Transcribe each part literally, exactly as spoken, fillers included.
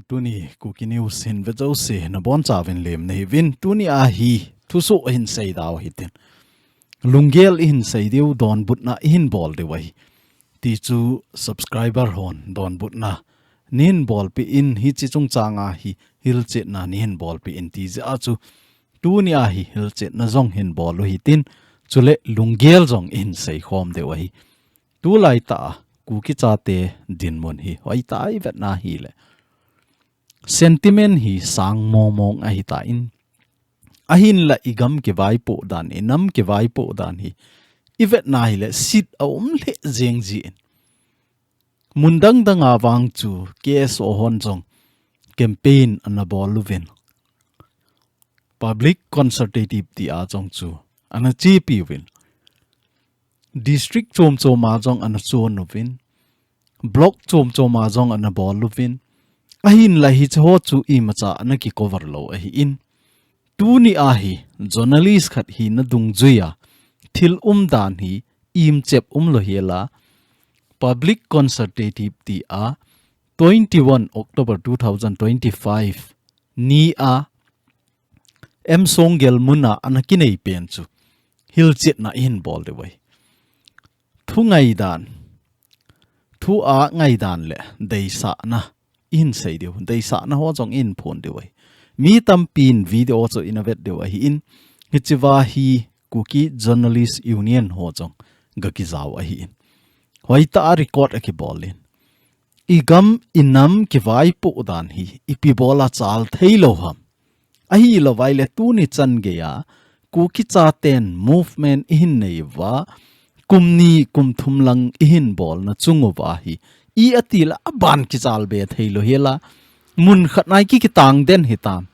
Tuni Kuki News hin ve jouse nabonchauvin lemna hiuvin, tuni a hi thusoh ahin seida u hitin. Lunggel ihin sei diu, donbutna ihin bol diu ahi. Tichu subscriber hon donbutna neihin bolpeh in, hiche chungchang a hi hilchetna neihin bolpeh in ti jeh a chu tuni a hi hilchetna jong hin bol u hitin, chule lunggel jong ihin seikhom diu ahi. Tulai tah a Kuki chate dinmun hi hoitah a ivetna hile sentiment hi sang mongmong ahitan, ahinla igam kivaipoh dan, inam kivaipoh dan hi ivetna hile set aum lheh jeng jin. Mun dang dang a vang chu K S O hon jong campaign ana bol uvin, public consultative tia jong chu ana chepi uvin, district chom chom a jong ana chon uvin, block chom chom a jong ana bol uvin, ahinla hicheho chu imacha ana kicover lou ahin. Tuni a hi journalist khat hina dungjuia thil umdan hi imchep umlou hela, public consultative tia twenty-one October two thousand twenty-five ni a M Songgel muna ana kinei pen chu hilchetna ihin bol diu ahi. Thu ngaidan, thu a ngaidan le deisahna ihin sei diu, deisahna ho jong ihin phon diu ahi. Mi tampin video chu ina vet diu ahin, hichea hi Kuki Journalist Union ho jong gakijao ahin. Hoitah a record akibolin, igam inam kivaipoh dan hi ipi bola chal theilou ham? Ahilouva ile tuni chan geia Kuki chaten movement ihin neiuva, kum ni kum thum lang ihin bolna chung uva hi, i atile aban kichal be theilou hela, mun khat nai ki kitang den hitam.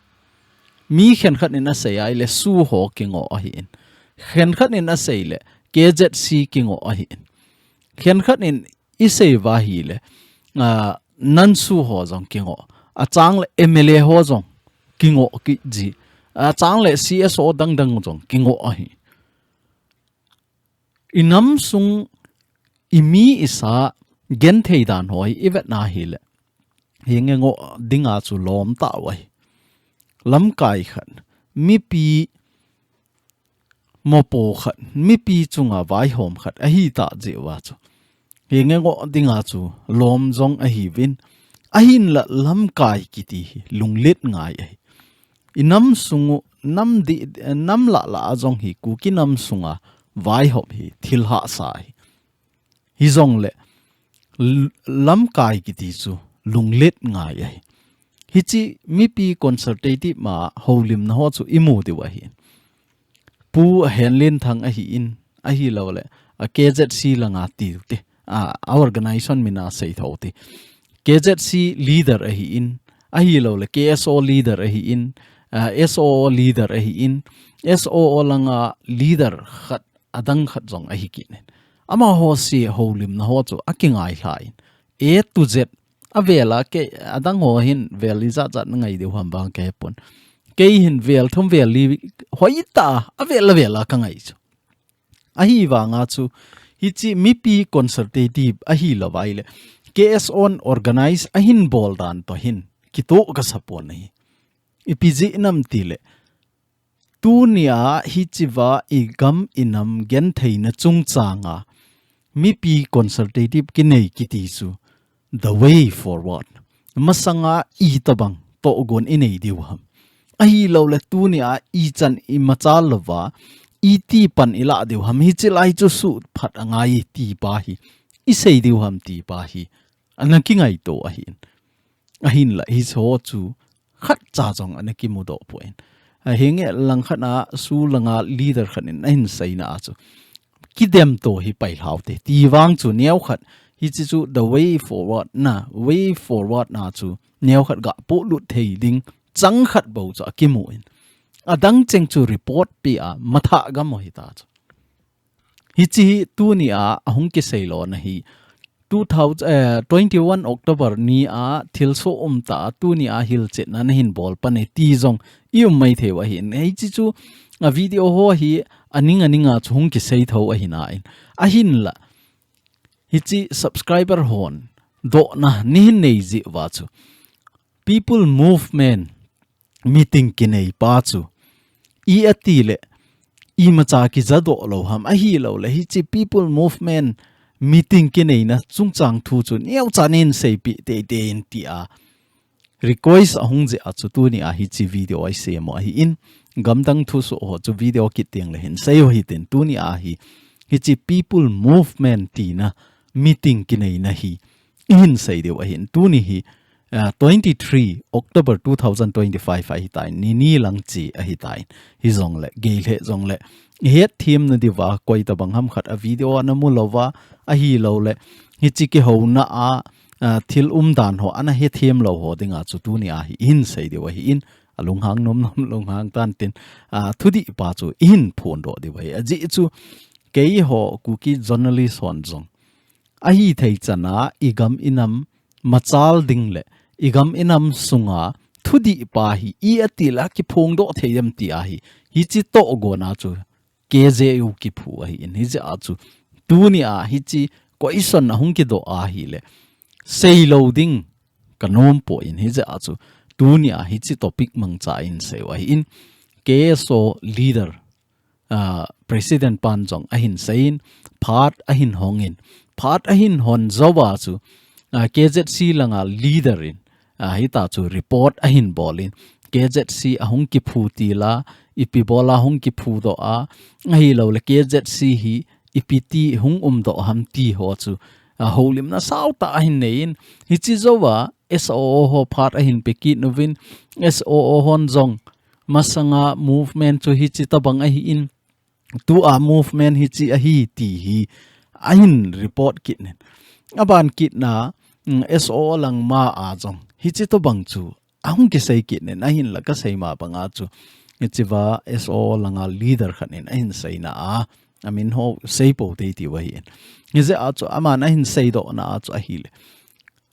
Mi khenkhat in asei a ile SoO ho kingoh ahin, khenkhat in asei le K Z C kingoh ahin, khenkhat in isei uva hile, a, non-SoO ho jong kingoh, achang le M L A ho jong kingoh kit ji, achang le C S O dang dang jong kingoh ahi. Inam sung imi isa genthei dan ho hi ivetna hile, hinge ngoh dinga chu lom tah u ahi. Lamkai khat, mipi mopo khat, mipi chunga vaihom khat ahitah jeh uva chu, hinge ngoh dinga chu lom jong ahiuvin, ahinla lamkai kiti hi lunglet ngai ahi. Inam sung u, nam di, nam lah lah a jong hi Kuki nam sunga vaihom hi thil hahsa ahi. Hijongle, l-, lamkai kiti chu lunglet ngai ahi. Hiche mipi consultative ma houlimna ho chu imu diu ahi. Pu Henlenthang ahin, ahilouleh, a K Z C langa tiu te, a, a organization mina sei thou te. K Z C leader ahin, ahilouleh, K S O leader ahin, a, S O O leader ahin, S O O langa leader khat adang khat jong ahi kit in. Amaho se houlimna ho chu akingai lhai in. A to Z, avel a kei, adang ho hin vel ijat jat na ngai diu ham vang kahepon. Kei hin vel thum vel li hoitah a, avel avel a kangai chu. Ahivanga chu, hiche mipi consultative ahilouva ile, K S O in organize ahin bol dan toh hin, kitoh kasa pon ahi. Ipi jeh ham itile, tunia hichea igam inam gentheina chungchanga mipi consultative kinei kiti chu the way forward. Masanga itobang tohgon inei diu ham? Ahilouleh tunia ichan imacha louva iti pan ilah diu ham? Hiche lai chu sutphat angai ti pa hi isei diu ham ti pa hi ana kingaito ahin. Ahinla hicheho chu khatcha jong ana kimudoh poi. Ahinge langkhat a SoO langa leader khat in ahin seina a chu, kidemto hi pai lhau te ti vang chu neokhat, hiche chu the way forward na, way forward na chu neokhat ga polut thei ding chang khat bou chu akimu in, adang cheng chu report pe a mathah gam u hita chu. Hiche hi tunia ahung kisei lona hi two thousand, eh, twenty-one October nia thilsoh umtah a tunia hilchetna nahin bol pan e ti jong i um maithei u ahin. Hiche chu a video ho hi aning aninga chu hung kisei thou ahi nain. Ahinla, hiche subscriber hon dohna neihin nei jeh uva chu, People Movement meeting kinei pa chu i ati le, imacha kijadoh lou ham, ahilouleh hiche People Movement meeting kineina chungchang thu chu neocha nin seipeh teitei in tia request ahung jeh a chu tuni a hiche video a isem u ahin, gamdang thusoh ho chu video kit teng le hin sei u hitin, tuni a hi hiche People Movement tina meeting kineina hi ihin sei diu ahin, tuni hi, ah, twenty-three October two thousand twenty-five ahitan, nini lang chi ahitan, hijongle, gei lheh jongle, ihet them nadiuva, koi tabang ham khat a video ana mu louva, ahilouleh hiche kihouna a, ah, thil umdan ho ana hethem lou ho dinga chu tuni a hi ihin sei diu ahin, alunghang nom nom lunghang tan tin, ah, thudih pa chu ihin phondoh diu ahi. Ajeh chu keiho Kuki journalist hon jong ahithei chana igam inam machal ding le igam inam sunga thudih pa hi i ati le kiphongdoh thei dem tia hi, hiche tohgon a chu K J U kiphu ahin, hijeh a chu tuni a hiche question ahung kidoh ahile seilou ding kanom poi, hijeh a chu tuni a hiche topic mangcha in sei u ahin, K S O leader, ah, President pan jong ahin seiyin, phat ahin hongin, phat ahin hon jouva chu, ah, K Z C langa leader in, ah, hita chu report ahin bolin, K Z C ahung kiphu tila, ipi bola hung kiphudoh a, ahilouleh K Z C hi ipi ti hung umdoh ham ti ho chu, ah, houlimna saotah ahin neiyin, hiche jouva S O O ho phat ahin pe kit uvin, S O O hon jong masanga movement chu hiche tabang ahin, tua movement hiche ahi ti hi ahin report kit in. Aban kitna, mm, S O O lang ma a jong hiche tobang chu ahung kisei kit in, ahinla kasei ma banga chu hichea S O O langa leader khat in ahin seina a, amin ho sei pou teitei u ahin. Hijeh a chu aman ahin seidohna a chu ahile,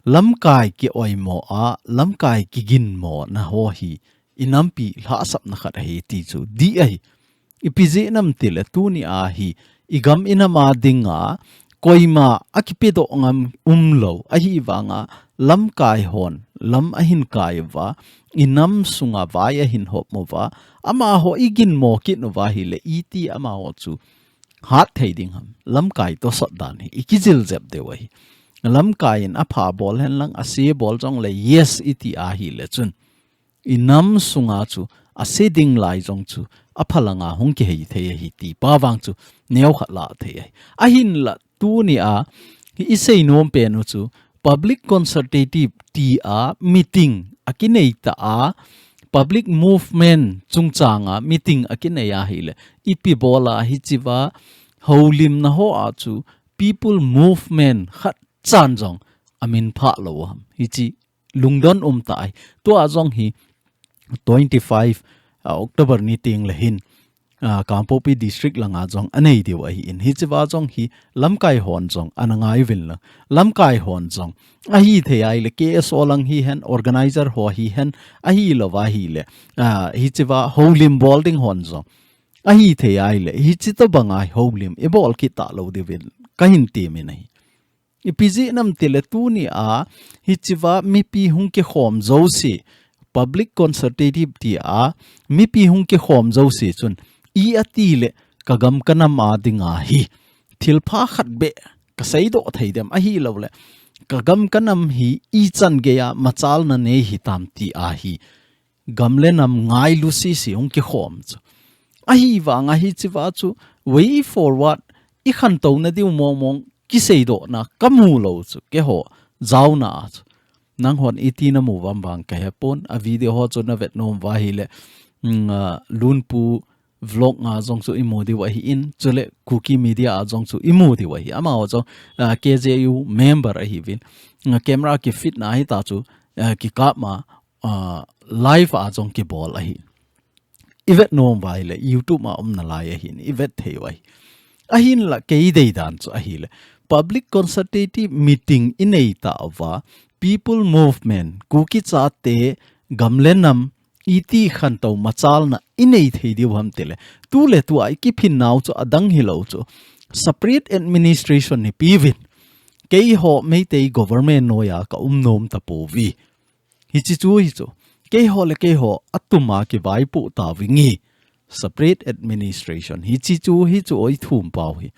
lamkai ki-oimo a, lamkai kiginmo na ho hi inampi lhahsamna khat ahi ti chu dih ahi. Ipi jeh ham itile tuni a hi igam inam a dinga koima akipedoh ngam umlou, ahivanga lamkai hon lam ahin kai uva, inam sunga vai ahin hop uva, amaho iginmo kit uva ahile iti amaho chu hat thei ding ham, lamkai tosot dan hi ikijil jep diu ahi. Lamkai in apha bol hen lang, ase bol jongle yes iti ahile chun, inam sunga chu ase ding lai jong chu apha langa hung kihei thei ahi ti pa vang chu neokhat la thei ahi. Ahinla tuni a hi isei nom pen u chu public consultative ti a meeting akinei ta a, public movement chungchang a meeting akinei ahile, ipi bola hichea houlimna ho a chu people movement khat chan jong amin phah lou ham, hiche lungdon um tah ahi. Tua jong hi twenty-five, ah, October ni teng le hin, ah, Kangpokpi District langa jong anei diu ahin. Hichea jong hi lamkai hon jong ana ngai uvin lang. Lamkai hon jong ahithei ahile K S O lang hihen, organizer ho hihen, ahilou va ahile, ah, hichea houlim bol ding hon jong ahithei ahile, hiche tobanga houlim ibol kit talou diuvin kahin temin ahi. Ipi jeh ham itile tuni a hichea mipi hung kikhom jouse, public consultative ti a mipi hung kikhom jouse chun i ati le kagam kanam a dinga hi thilpha khat beh kaseidoh thei dem, ahilouleh kagam kanam hi ichan geiya machalna nei hitam ti a hi gam le nam ngailu sese hung kikhom chu. Ahivanga hichea chu way forward ikhantouna diu mong mong kiseidohna kamu lou chu, keiho jaona a chu. Nanghon iti namu uvam vang kahepon, a video ho chu navet nom uva ahile, mm, ah, Lunpu vlog a jong chu imu diu ahin, chule Kuki Media a jong chu imu diu ahi. Amaho jong, ah, K J U member ahiuvin, ah, camera kifitna hita chu, ah, kikap ma, ah, live a jong kibol ahi. Ivet nom uva ahile, YouTube a um nalai ahin, ivet thei u ahi. Ahinla kei deidan chu ahile, public consultative meeting inei tauva, people movement, Kuki chate gam le nam iti khantou machalna inei thei diu ham itile, tuletua ikiphin nau chu adang hilou chu, separate administration neipeuvin, keiho Meitei government noiya kaum nom tapouve. Hichi chu hichu. Keiho le keiho atuma kivaipoh tavinge. Separate administration. Hichi chu hichu oi thum pau hi.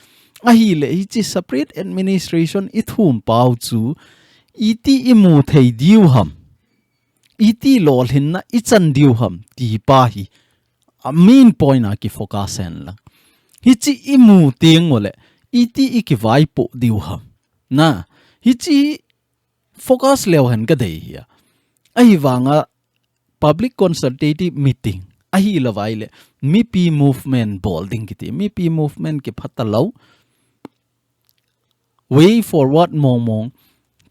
Ahile hichi separate administration i thum pau chu iti i mu thei diu ham. Iti lolhinna i chan diu ham ti pa hi. A main point a ki focus hen lang. Hichi i mu teng ule iti i kivaipoh diu ham. Na, hichi focus leu hen ka dei hi a. Ahivanga public consultative meeting. Ahi lavai le mipi movement bol ding kiti. Mipi movement kipha talou. Way forward mong mong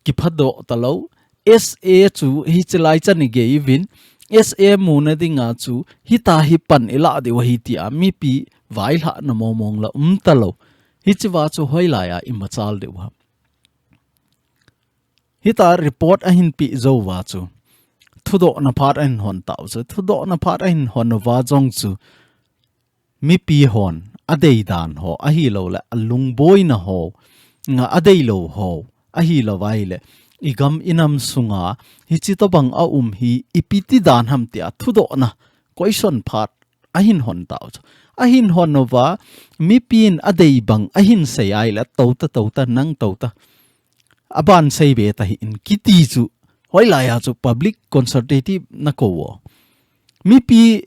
kipha doh talou. S A chu hichi lai chan i gei uvin. S A muna dinga chu hita hi pan i lah diu ahi tia mipi vailhahna mong mong la um talou. Hichi va chu hoilai a i machal diu ham. Hita report ahin pe jou va chu. Thudohna phat ahin hon tau chu. Thudohna phat ahin hon va jong chu. Mipi hon, adei dan ho, ahilou le, alungboina ho, nga adei lou ho, ahilou vai le, i gam i nam sunga, hichi tobang a um hi, ipi ti dan ham tia, thudohna, question phat, ahin hon tau chu. Ahin hon nova, mipin adei bang, ahin sei ai le, touta, touta, nang touta. Aban sei be ta hi in kiti chu. Hoilai a chu public consultative na ko o. Mipi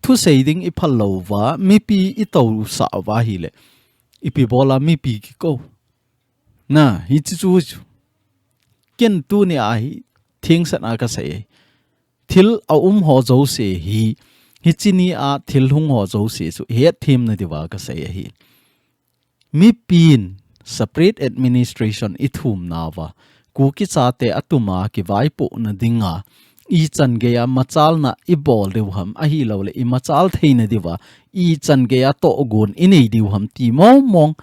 thusei ding i phal lou va, mipi i tou sa va hi le. Ipi bola mipi ki ko. Na, hichi chu chu. Ken tuni a hi, thing san a ka sei. Thil a um ho jouse hi, hichi ni a thil hung ho jouse chu, het thim na diva ka sei ahi. Mipin separate administration i thum nava, Kuki chate atuma kivaipoh na dinga, i chan gei a machalna i bol diu ham, ahilou le i machal thei na diva, i chan gei a tohgon i nei diu ham ti mong mong,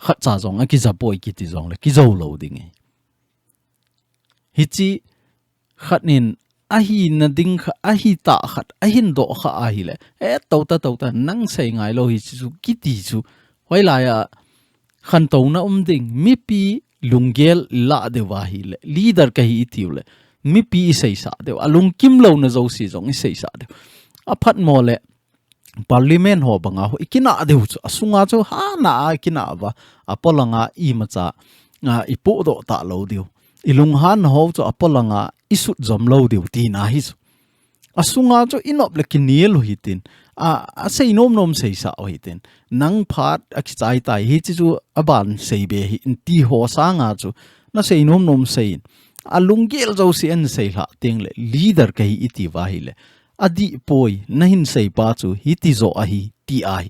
khat cha jong a kijapoi kiti jong le, kijou lou ding e. Hichi khat nin ahi na ding kha, ahi ta khat, ahin doh kha ahi le. E, touta, touta, nang sei ngai lou hichi chu, kiti chu. Hoilai a, khantou na um ding, mipi lunggel la diu va hi le. Leader ka hi i tiu le. Mipi i sei sa diu. A lungkim lou na jouse jong i sei sa diu. A phat mo le. Parliament ho banga ho, i kina diu chu, a sunga chu, ha na a kina va, a polanga i macha, a, i podoh ta lou diu. I lunghan ho chu, a polanga i sut jom lou diu, ti na hi chu. A sunga chu, i nop le kini lou hitin, a, a sei nom nom sei sa o hitin. Nang phat, a kichai tai, hichi chu, aban sei be hi, in ti ho sanga chu, na sei nom nom sei in. A lunggel jouse in sei hla teng le, leader ka hi i ti va hi le. Adih poi, na hin sei pa chu, hiti jo ahi, ti ahi.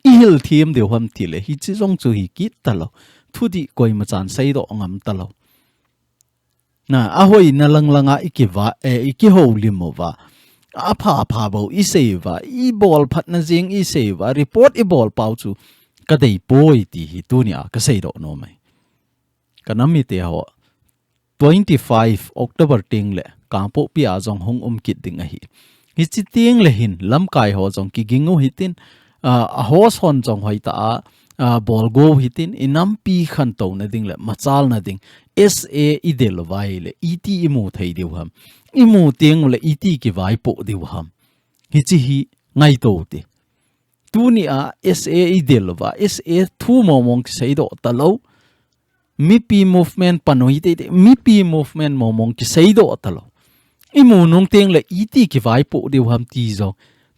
I hil thim diu ham ti le, hichi jong chu hi kit talou. Thudih koima chan sei doh ngam talou. Na, a hoi na lang langa i kiva, e, i kihoulim uva. A pha pha bou i sei uva, i bol phat na jing i sei uva, report i bol pau chu, ka dei poi ti hi tuni a, ka sei doh nom e. Ka nam mite ho. Twenty five October teng le, Kangpokpi a jong hung um kit ding ahi. Hichi teng le hin, lamkai ho jong kiging u hitin, a, a ho son jong hoita a, a, bol go hitin, i nampi khantou na ding le, machal na ding, S A i del vai le, iti i mu thei diu ham. I mu teng le, iti kivaipoh diu ham. Hichi hi, ngaito te. Tuni a S A i del va, S A thu mong mong kisei doh talou. Mipi movement panoi te te, mipi movement mong mong kisei doh talou. I mu nung teng le iti kivaipoh diu ham ti jong.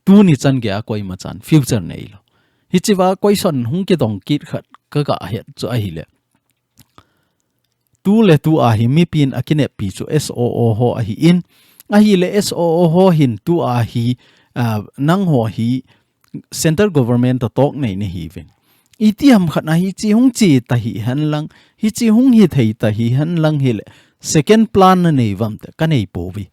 Tuni chan gei a koima chan, future nei lou. Hichi va question hung kidong kit khat ka ga het chu ahi le. Tu le tu a hi mipin a kineppi chu S O O ho ahi in, ahi le S O O ho hin tu a hi, a, nang ho hi central government a tok nei ni hi vin. Iti ham khat na hichi hung chi ta hi hen lang, hichi hung hi thei ta hi hen lang hi le second plan na nei vam te ka nei po vi.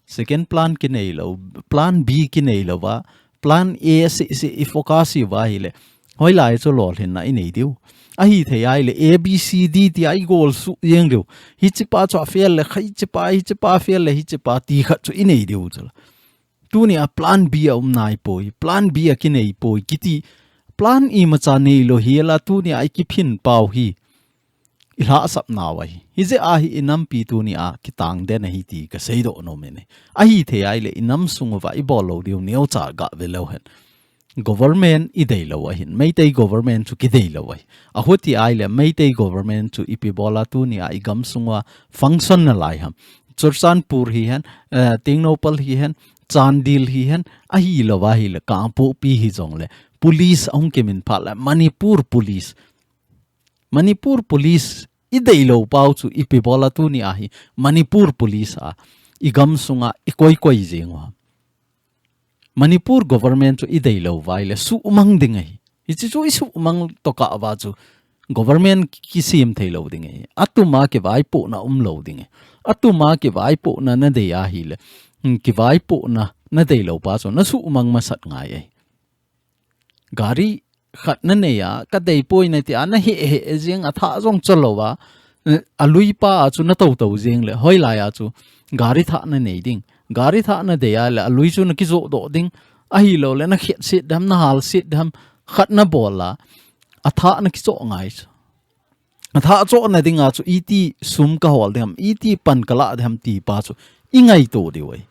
Second plan kinei lou, plan B kinei lou va, plan A si, si i focus i va hi le. Hoilai chu lolhinna i nei diu. Ahi thei ai le A B C D ti ai gol su yeng diu. Hichi pa chu a fail le, hichi pa, hichi pa fail le, hichi pa ti khat chu i nei diu chu. Tuni a plan B a um nai poi, plan B a kinei poi, kiti plan i macha nei lou hi la tuni a i kiphin pau hi. ilhahsapnau ahi. Hijeh a hi inampi tunia kitang den ahi ti kaseidoh nom in ahi. Ahithei ahile inam sung uva ibol lou diu neocha gah ve leu hen. Government ideilou ahin. Meitei government chu kideilou ahi. Ahuti ahile Meitei government chu ipi bola tunia igam sunga function nalai ham. Churachandpur hihen, eh, Tengnoupal hihen, Chandel hihen, ahilou ahile Kangpokpi hijongle police ahung kimin phat le Manipur police. Manipur police ideilou pau chu ipi bola tunia hi Manipur police a igam sunga ikoikoi jeng uva. Manipur government chu ideilou uva ahile suhmang ding ahi. Hiche chu isuhmang tokah uva chu government kisem theilou ding ahi. Atuma kivaipohna umlou ding ahi. Atuma kivaipohna nadei ahile, hmm, kivaipohna nadeilou pa chu nasuhmang masat ngai ahi. Gari khat nanei a, kadeipoi nati a, nahehheh jeng a, athah jong cholou a, eh, alui pa a chu natoutou jeng le, hoilai a chu gari thah nanei ding. Gari thah nadei ahile, alui chu nakijohdoh ding. Ahiloule, nakhetset dem, nahalset dem, khat nabol a, athah nakichoh ngai chu. Athah chohna dinga chu iti sum kahol ding ham, iti pan kalah ding ham ti pa chu ingaito diu ahi.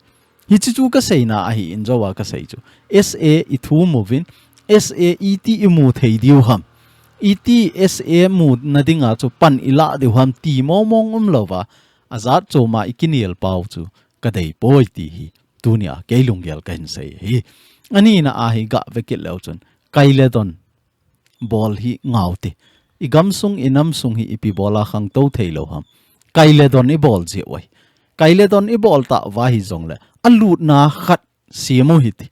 Hiche chu kaseina ahin, jou a kasei chu. S A ithum uvin, S A iti imu thei diu ham. Iti S A muna dinga chu pan ilah diu ham ti mongmong umlouva, ajat choma ikinel pau chu kadeipoi ti hi tunia kei lunggel kahin sei ahi. Anina ahi gah vekit leu chun, kai le don bol hi ngaute. Igamsung, inamsung hi ipi bola khangtou theilou ham. Kai le don ibol jeh uva hi. Kai le don ibol tah uva hijongle, alutna khat sem u hite.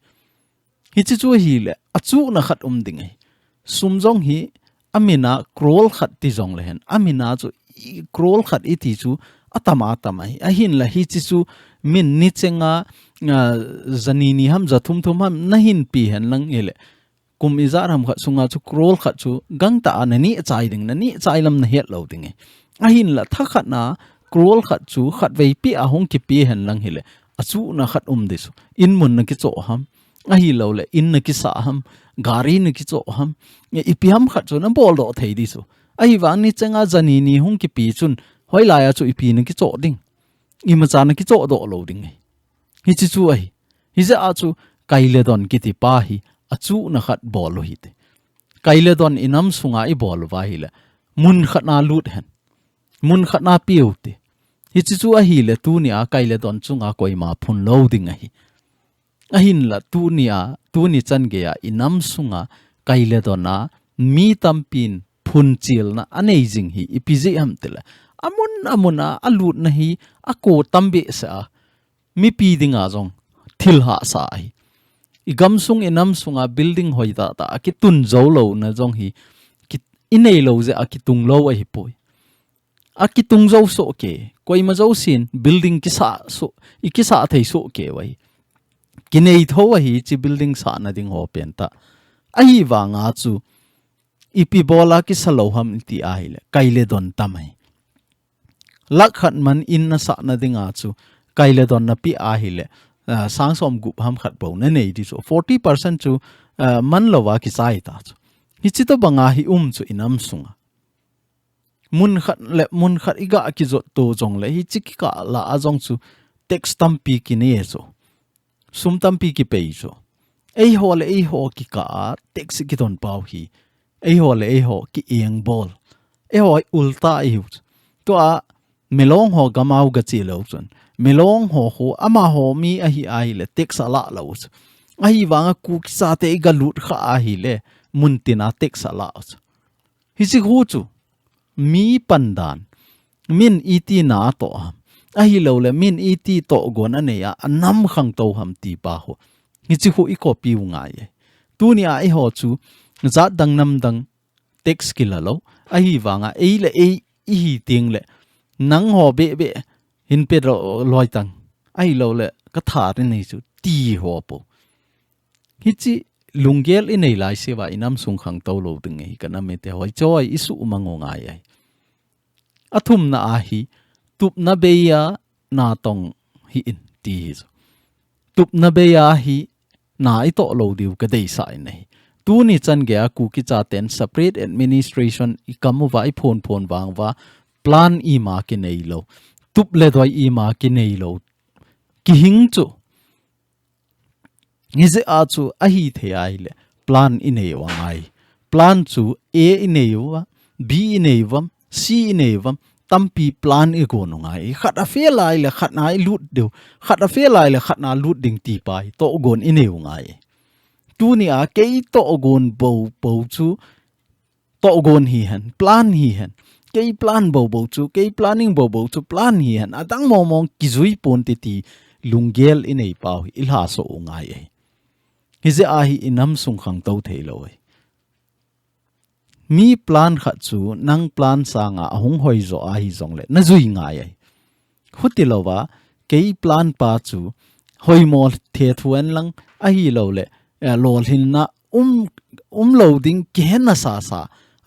Hiche chu ahile, achuhna khat um ding ahi. Sum jong hi, amin a crore khat ti jongle hen. Amin a chu, i, crore khat iti chu, atam atam ahi. Ahinla hiche chu, min nichenga, ah, janini ham, jathum thum ham, nahin pe henlang hile. Kum ijat ham khat sunga chu crore khat chu gangtah a naneh chai ding, naneh chai lam nahet lou ding ahi. Ahinla thakhat na crore khat chu khatvei peh a hung kipe henlang hile, achuhna khat um ding chu. In mun nakichoh ham, ahiloule in nakisah ham, gari nakichoh ham, ipi ham khat chu nabol doh thei ding chu. Ahivang nichenga janini hung kipe chun, hoilai a chu ipi nakichoh ding. Imacha nakichoh doh lou ding ahi. Hiche chu ahi. Hijeh a chu kai le don kiti pa hi achuhna khat bol u hite. Kai le don inam sunga ibol uva hile, mun khat na lut hen. Mun khat na pe u hite. Hiche chu ahile tunia kai le don chunga koima phun lou ding ahi. Ahinla tunia, tuni chan geiya inam sunga kai le don a mi tampin phunchilna anei jing hi ipi jeh ham tile, amun amun a alutna hi ako tam behseh a, mipi dinga jong thil hahsa ahi. Igamsung inam sunga building hoitah tah a kitun jou louna jong hi, ki, inei lou jeh a kitung lou ahipoi. Akitung jou soh kei, koima jousen building kisah soh, ikisah thei soh kei uva hi. Kinei thou ahi hiche building sahna ding ho pentah. Ahivanga chu, ipi bola kisa lou ham iti ahile, kai le don tam ahi. Lakh khat man in nasahna dinga chu, kai le don napeh ahile, ah, sang som gup ham khat bou nanei ding chu. Forty percent chu, ah, man louva kichai ta chu. Hiche tobanga hi um chu inam sunga. Mun khat le mun khat igah kijot to jongle, hiche kikah lah a jong chu tax tampi kinei chu. Sum tampi kipei chu. Eiho le eiho kikah a tax kidon pau hi. Eiho le eiho ki-engbol. Eiho ulta ihiu chu. Tua Milong ho gam'a gache lou chun, Milong ho khu amaho mi ahi ahile tax alah lou chu. Ahivanga Kuki chate igalut kha ahile, muntina tax alah chu. Hiche khu chu, mi pandan, min iti na atoh ham, ahiloule min iti tohgon anei a, anam khangtou ham ti pa khu. Hiche khu i copy u ngai e. Tunia eiho chu, jat dang nam dang tax kila lou. Ahivanga ei le ei ihi tengle, nangho beh beh hin pe loi tang. Ahiloule, katha ri nei chu, ti ho po. Hiche lunggel inei laiseuva inam sung khangtou lou ding ahi kanam mite hoi choi isuhmang u ngai ahi. Athumna ahi, tupna beiya natong hih in ti hi chu. Tupna beiya hi na itoh lou diu kadeisah in ahi. Tuni chan geiya Kuki chaten separate administration ikam uva iphon phon vang uva plan ima kinei lou, tup le doi ima kinei lou, kihing chu. Hijeh a chu ahithei ahile plan inei u angai. Plan chu A inei uva, B inei uvam, C inei uvam, tampi plan igon u ngai. Khat a fail ahile khat na ilut diu, khat a fail ahile khat na lut ding ti pa hi tohgon inei u ngai. Tunia kei tohgon bou bou chu tohgon hihen, plan hihen. Kei plan bou bou chu, kei planning bou bou chu plan hihen. Adang mong mong kijui ponte ti lunggel inei pau hi ilhaso u ngai ahi. Hijeh a hi inam sung khangtou thei lou ahi. Mi plan khat chu nang plan sanga ahung hoi jo ahi jongle najui ngai ahi. Huti louva, kei plan pa chu hoimo thethu hen lang ahilouleh, eh, lolhinna um, um lou ding kihen nasa sa.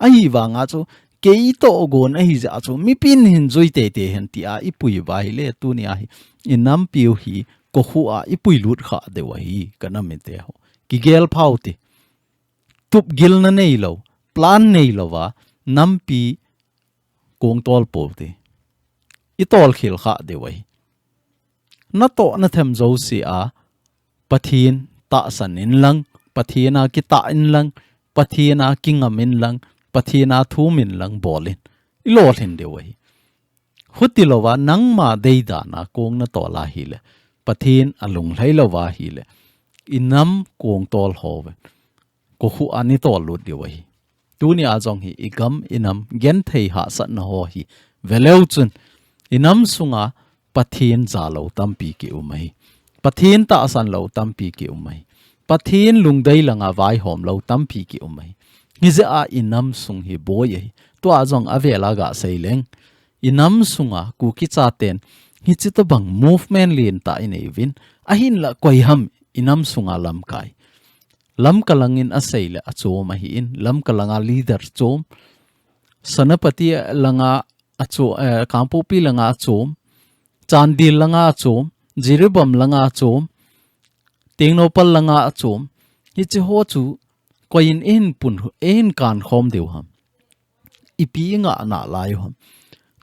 Ahivanga chu kei tohgon ahi jeh a chu mipin hin jui teitei hen tia ipui uva ahile tunia hi inampiu hi kokhuh a ipui lut kha diu ahi, kanam mite ho. Kigel phau te. Tupgilna neilou, plan neilouva nampi kong tol pou te. Itol khel kha diu ahi. Natoh nathem jouse a Pathen tahsan in lang, Pathen a kitah in lang, Pathen a kingam in lang, Pathen a thum in lang bol in. Ilolhin diu ahi. Huti louva nangma deidan a kong natol ahile, Pathen alunglhai louva ahile, inam kong tol ho ven kokhuh a nitol lut diu ahi. Tunia jong hi igam inam genthei hahsatna ho hi veleu chun, inam sunga Pathen jalou tampi kium ahi. Pathen tahsan lou tampi kium ahi. Pathen lungdei langa vaihom lou tampi kium ahi. Hijeh a inam sung hi boi ahi. Tua jong avel a gasei leng. Inam sunga Kuki chaten hiche tobang movement lentah inei uvin. Ahinla koi ham inam sunga lamkai. Lamka langin asei le achom ahin, Lamka langa leader chom, Senapati langa achom, eh, Kangpokpi langa achom, Chandel langa achom, Jiribam langa achom, Tengnoupal langa achom, hiche ho chu koi in eihin pun, eihin kankhom diu ham. Ipi ingah nalai u ham.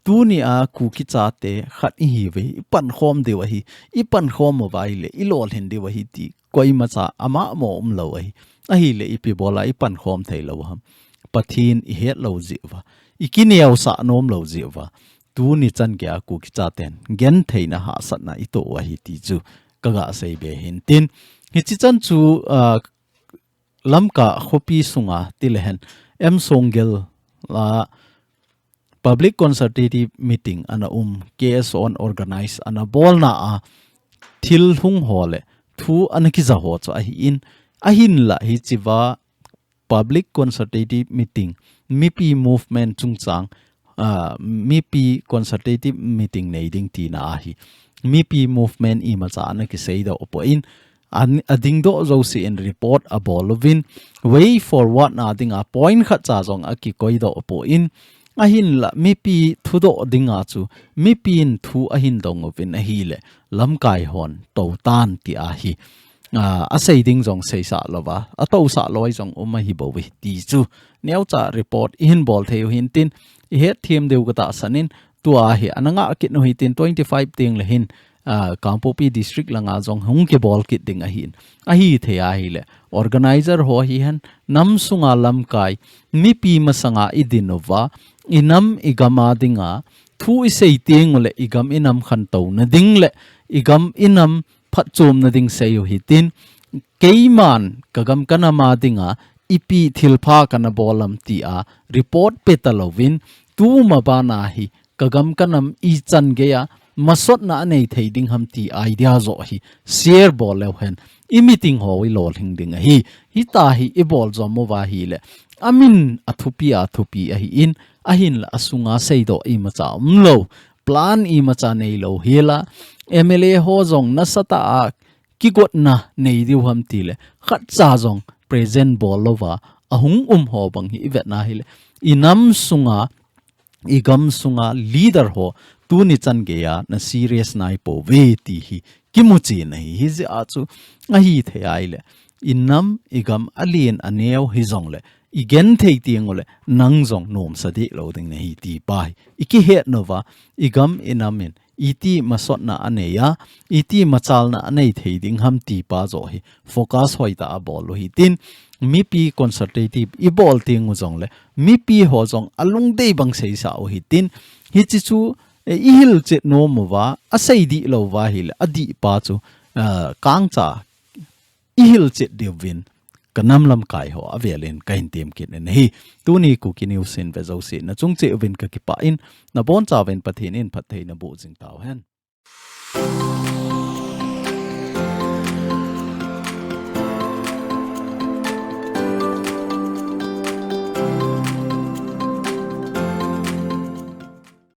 Tunia Kuki chate khat ihiuve, ipankhom diu ahi, ipankhom uva ahile, ilolhin diu ahi ti koimacha amahmo umlou ahi. Ahile ipi bola ipankhom thei lou ham. Pathen ihet lou jeh uva, ikineosah nom lou jeh uva, tuni chan geiya Kuki chaten gentheina hahsatna itoh u ahi ti chu kagasei be hintin. Hiche chan chu, ah, Lamka khopi sunga tilehen M Songgel a public consultative meeting ana um, K S O in organize ana bolna a thil hung ho le thu ana kija ho chu ahin, ahinla hichea public consultative meeting, mipi movement chungchang, ah, mipi consultative meeting nei ding tina ahi. Mipi movement imacha ana kiseidoh poi, adingdoh jouse in report abol uvin, way forward na dinga point khatcha jong akikoidoh poi, ahinla mipi thudoh dinga chu mipin thu ahin dong uvin ahile, lamkai hon tou tan ti ahi. Ah, asei ding jong seisah louva, atousah lou jong um ahi bouve ti chu neocha report ihin bol thei u hintin, ihet them diu katahsan in, tua hi ana ngah kit u hitin twenty five teng le hin, ah, Kangpokpi district langa jong hung kibol kit ding ahin. Ahithei ahile, organizer ho hihen, nam sunga lamkai, mipi masanga idin uva, inam igam a dinga thu isei teng ule igam inam khantouna ding le igam inam phatchomna ding sei u hitin, keiman kagam kanam a dinga ipi thilpha kana bol am tia report pe talouvin, tuma bana hi kagam kanam ichan geiya masotna anei thei ding ham ti idea joh hi share bol leu hen, i meeting ho ilolhing ding ahi. Hitia hi ibol jom uva ahile, amin athupi athupi ahin, ahinla asunga seidoh imacha umlou, plan imacha neilou hela, M L A ho jong nasatah a kigotna nei diu ham tile, khatcha jong present bol louva ahung um ho bang hi ivetna hile, inam sunga, igam sunga leader ho tuni chan geiya na serious naipouve ti hi kimuchen ahi. Hijeh a chu ahithei ahile, inam igam alen aneo hijongle, i genthei teng uleh, nang jong nomsa deh lou ding nahi ti pa hi i kihet nauva, i gam i nam in iti masotna anei a, iti machalna anei thei ding ham ti pa joh hi focus hoitah a bol u hitin, mipi consultative i bol teng u jongleh, mipi ho jong alungdei bang seisa u hitin, hiche chu, eh, i hilchet nom uva, asei dih lou uva hileh, adih pa chu, ah, kangcha i hilchet diuvin, ka nam lamkai ho avelin ka hin tem kit in ahi. Tuni Kuki News in ve jouse nachung cheh uvin ka kipah in, nabonchauvin Pathen in phattheina boh jing tauhen.